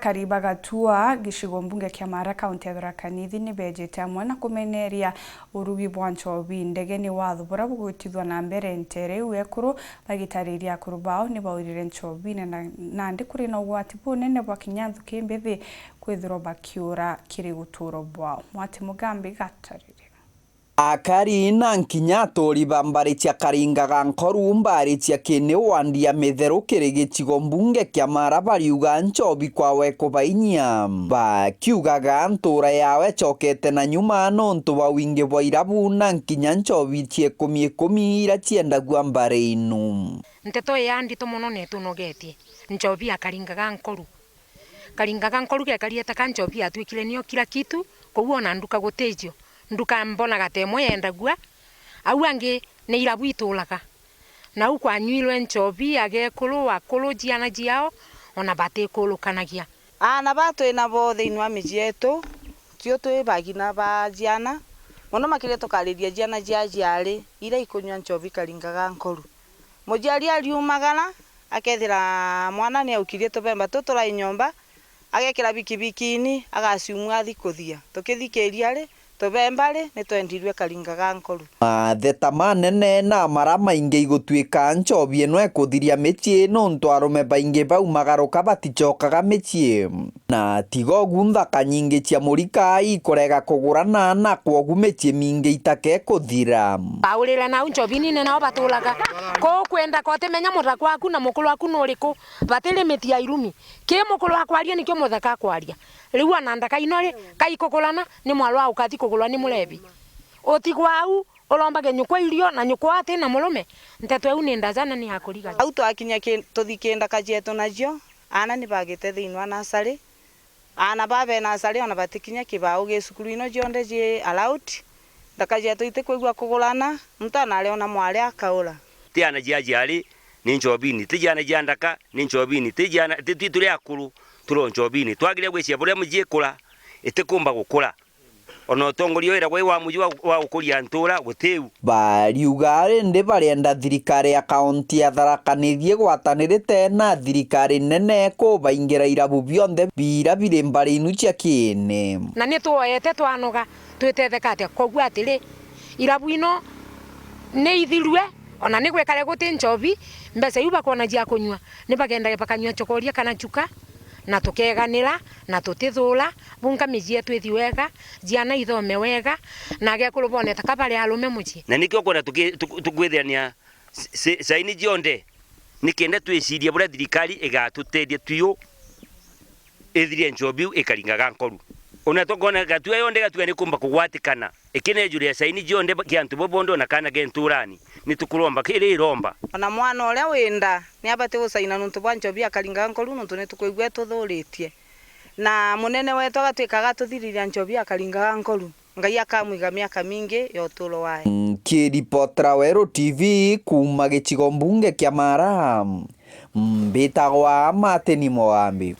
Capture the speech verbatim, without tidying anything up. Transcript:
Akari ba Gatua, gicigo mbunge kia Mara, kaunti ya Tharaka Nithi, ni beejite amwe na kumeneria urugi bwa nchobi ndege ni watho buria bugwitithua na mbere nteere iu ekuru, bagitariria akuru bao ni baurire nchobine, na nandi kuri na ugwati bunene bwa kinya nthuki mbithi kwithirwa bakiura kiri gutuuro bwao. Mwati Mugambi gatarire. Akari na nkinya aturi ba mbari cia Karinga ga Nkoru, mbari cia Kini wandi ya Mitheru kiri gicigo mbunge kia Mara, bariuga nchobi kwawe kubainyia, bakiugaga ntura yao icokete na nyuma nontu bwa wingi bwa irabu na nkinya nchobi cia ikumi ikumi iria ciendagua mbari inu. Nteto ii ndito mono na itunogetie. Nchobi ya Karinga ga Nkoru. Karinga ga Nkoru gekariete ka nchobi yatuikire nio kila kitu, kou ona nduka guticio. Nduka mbonaga ta imwe yendagua, au angi ni irabu ituraga. Nau kwanyuirwe nchobi, agekuru, akuru, ciana ciao, ona batikurukanagia. Aana ba twina bo thiini wa micii yetu, tio twi bagina ba ciana, mono makiria tukariria ciana cia aciari iria ikunyua nchobi Karinga ga Nkoru. Muciari ariumagara, akethira mwana ni aukirie tubemba tu turai nyomba, agekira bikibikini, agaciumua athi kuthia. Tukithikiria ri, tubemba ri, ni twendirue Karinga ga Nkoru. Matheta manene na mara maingi igutuika nchobi ino ikuthiria micii, nontu arume baingi baumagaruka baticokaga micii. Na tiga ugu, nthaka nyingi cia murika ikurega kugurana, na kwogu micii mingi itake kuthira. Baurire nau nchobini ni nao baturaga. Kou kwenda ka utimenya muthaka waku na mukuru waku nuriku, batiri miti ya irumi. Ki mukuru akwaria nikio muthaka akwaria. Riu ana nthaka ino ri, kaikugurana ni mwaro wa ukathi kugurwa ni murebi. Utigwa au, urombage nyukwa irio na nyukwa ati na murume, nteto iu ni ndaja na ni ya kurigaria. Au twakinya ki-, tuthi ki nthaka cietu nacio, aana ni bagite thiini wa nasari. Aana ba be nasari ona batikinya kibao gi cukuru ino cionthe ci allowed. Nthaka cietu itikwigua kugurana, muntu anariona mwari akaura. Ti aana cia aciari, ni nchobini. Ti ciana cia nthaka, ni nchobini. Ti ciana, ti, ti turi akuru, turi o nchobini. Twagire gwiciria buria micii ikura, itikumba gukura. Ona utongoria wiragwa i wa muji wa, wa gukuria ntura gutiu. Bariuga rindi barienda thirikari ya kaunti ya Tharaka Nithi igwatanirite na thirikari nene kubaingira irabu bionthe bira biri mbari inu cia kiini. Na ni twoete twanoga twitetheka atia? Kwoguo atiri, irabu ino ni ithirue, ona ni gwikare guti nchobi, mbeca iu bakwona cia kunyua, ni bagendage bakanyua chokoria kana chuka, na tukeganira, na tutithura, bunka micii yetu ithi wega, ciana ithome wega, na agekuru bone ta ka bari arume mucii. Na nikio ukwona tuki-, tuku-, tukwithirania ci-, ci-, caini cionthe, nikenda twicirie buria thirikari igatutethia tuyu ithirie nchobi iu ikaringaga nkoru. Ona tukona gatua yonthe gatua nikumba kugwatikana, ikinejuru ya caini cionthe kia antu bo bonthe ona kana ke nturani, ni tukuromba kiri iromba. Ona mwana uria wi nda ni abati gucaina nuntu bwa nchobi akaringaga nkoru, nuntu ni tukwigua ituthuritie. Na munene wetu agatwika agatuthiriria nchobi akaringaga nkoru. Ngai akamwiga miaka mingi ya uturo wae. Nkiripotera Weru T V kuuma gicigo mbunge kia Mara, mbitagwa Martin Mogambi.